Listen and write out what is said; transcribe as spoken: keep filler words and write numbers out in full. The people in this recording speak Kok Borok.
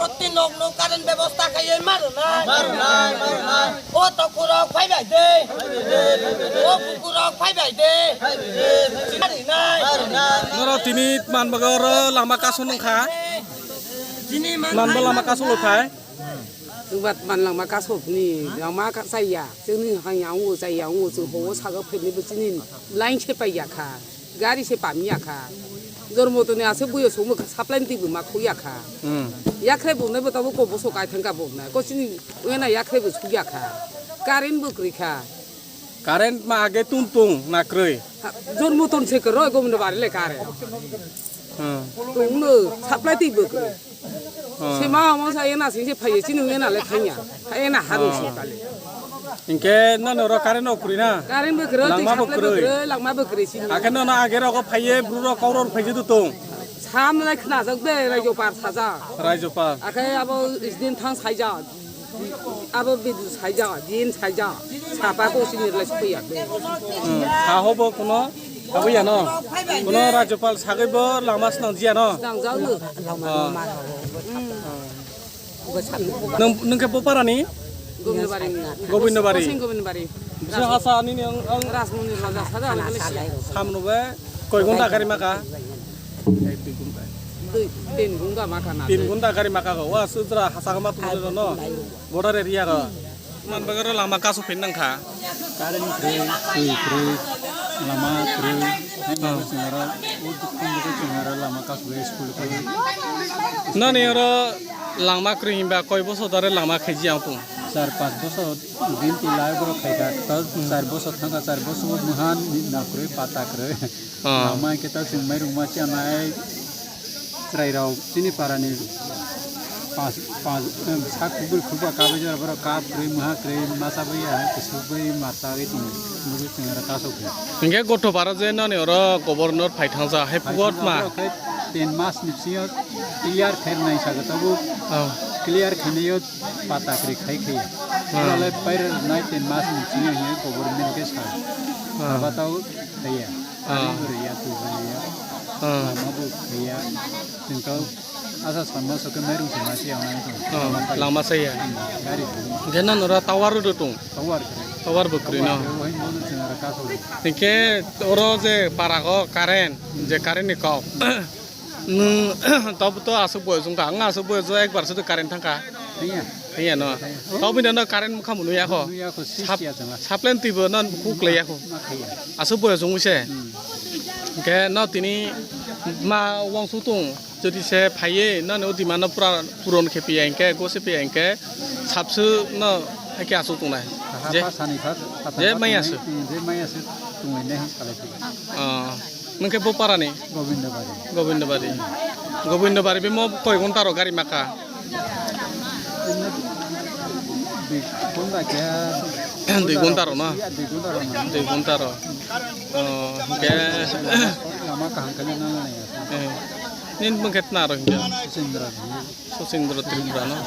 Protti nok nok current bebosta khaiwi ma rwnai. Ma rwnai, ma rwnai. O tokurok phai bai de. O bukurok phai bai de. Ma rwnai. Norok tini manbago oro lama kasu nungkha. Chini man Manbo lama kasu lo phai. Chwngbat man langma kasupni langma ka chaya. Chwngni hanya wngo chaya wngo chwng hogo sago phainai bo chini line se paiya kha. Gari se pamya kha. Jormo toni aswk buyo songmo kha supply ni twibo ma khukya kha. Hmm. Yakhraibo wngnai bo tabuk kok bosok kaithang kha bo wngnai. Kok chini wngya na yakhraibo sukya kha. Current bo kwrwi kha. Current ma age tung tung na kwrwi? Ha, jormo ton se kwrwi gomno bari le current. Hmm. Tungno supply twibo kwrwi. Hmm. Se ma omo sa ena sing se phaiye chini ena le thangya. Ha ena harung se tale. Hinkhe nono oro current no kwrwi na? Current bo kwrwi, langma bo supply bo kwrwi. Kwrwi, langma bo kwrwi chini. Hakhe nono age rogo phaiye bru rok kok rok phaiye do tong. Sam lai khna jak de raijo par saja. Raijo par. Akhe abo isdin thang saija. Abo bidu saija, din saija, sapa ko sini relai suya. Hmm, ha hobo kuno, abo ya no. Kuno Rajyapal sagwi bo lama snang jiya no. Snang jau no. Ah. Nung, nung ke bopara ni? Gobindabari. Gobindabari. Sing Gobindabari. Bisa hasa ni ang, ang Rasmuni Raja sada ang kali siya. Samno be koi gonta gari maka? Dui, tin gunta maka na. Tin gunta gari maka go. Wa sudra hasa ma tu no. Border area go. Man bagaro lama kasu phin nang kha. Current kwrwi, twi kwrwi, lama kwrwi. Hai ma chwngaro, o dukkan dukkan chwngaro lama kasu kwrwi, school kwrwi. Nani oro langma kwrwi hinba koi boso dare langma khaiji ang pung. Char panch boso din ti lai borok khaikha. Char boso thangkha, char boso muhan na kwrwi, pata kwrwi. Ah. Lama khe ta chwng mairung ma chanai chwrai rok chini para ni pas, pas, em, sak kubui khukba kabai jora borok kap kwrwi, maha kwrwi, masa bai ya, kusuk bai, masa bai tong, nugui chwng aro kasok. Hinkhe gotho para je nani oro governor phai thangsa, hai phugot ma. Ten mas ni bisingo clear khair nai sago tabuk. Ah. Clear khainai yo pata kwrwi khai khai. Ah. Oro le pair nai ten mas ni bisingo hinkhe government khe sa. Ah. Aba tau Thaiya. Ah. Ani bo riya, twi bo riya. Ah. Lama bo riya. Chwng to asa sanma soke mairung se masi ang nai tong. Ah, lama saya. Hmm, gari tong. Gena nora tower do tong. Tower kre. Tower bo kre no. Tower kre, wahai mono chwng aro kasol. Hinkhe oro je para go current, je current ni kok. Nwng tobo to aswk boyos wngkha, ang aswk boyos o ekbar se to current thangkha. Thangya. Thangya no. Thangya. Tobo bini no current mokha mwnwi yakho. Mwnwi yakho, switch Sap-, ya chwngla. Supply twi bo no kuk le yakho. Ma khaiya. Aswk boyos wngwi se. Hmm. Hinkhe no tini ma wangsuk tung, jodi se phaiye no ni o demand no pura puron khe piya hinkhe, go se piya hinkhe, sapswk no haikhe aswk tung nai. Aha, je, pa sani kha, je maya sw. Hmm, je maya sw tungwi nai salai phi. Ah. Nwng khe bo para ni? Gobindabari. Gobindabari. Gobindabari bemo koi ghonta rok gari maka? Dui ghonta khe. Dui ghonta rok na? Dui ghonta rok na. Dui ghonta rok. Oh, hinkhe. Lama kaham khe nang nai. Eh. Nini bwkhe tna rok hinkhe? Sachendra. Sachendra Tripura no?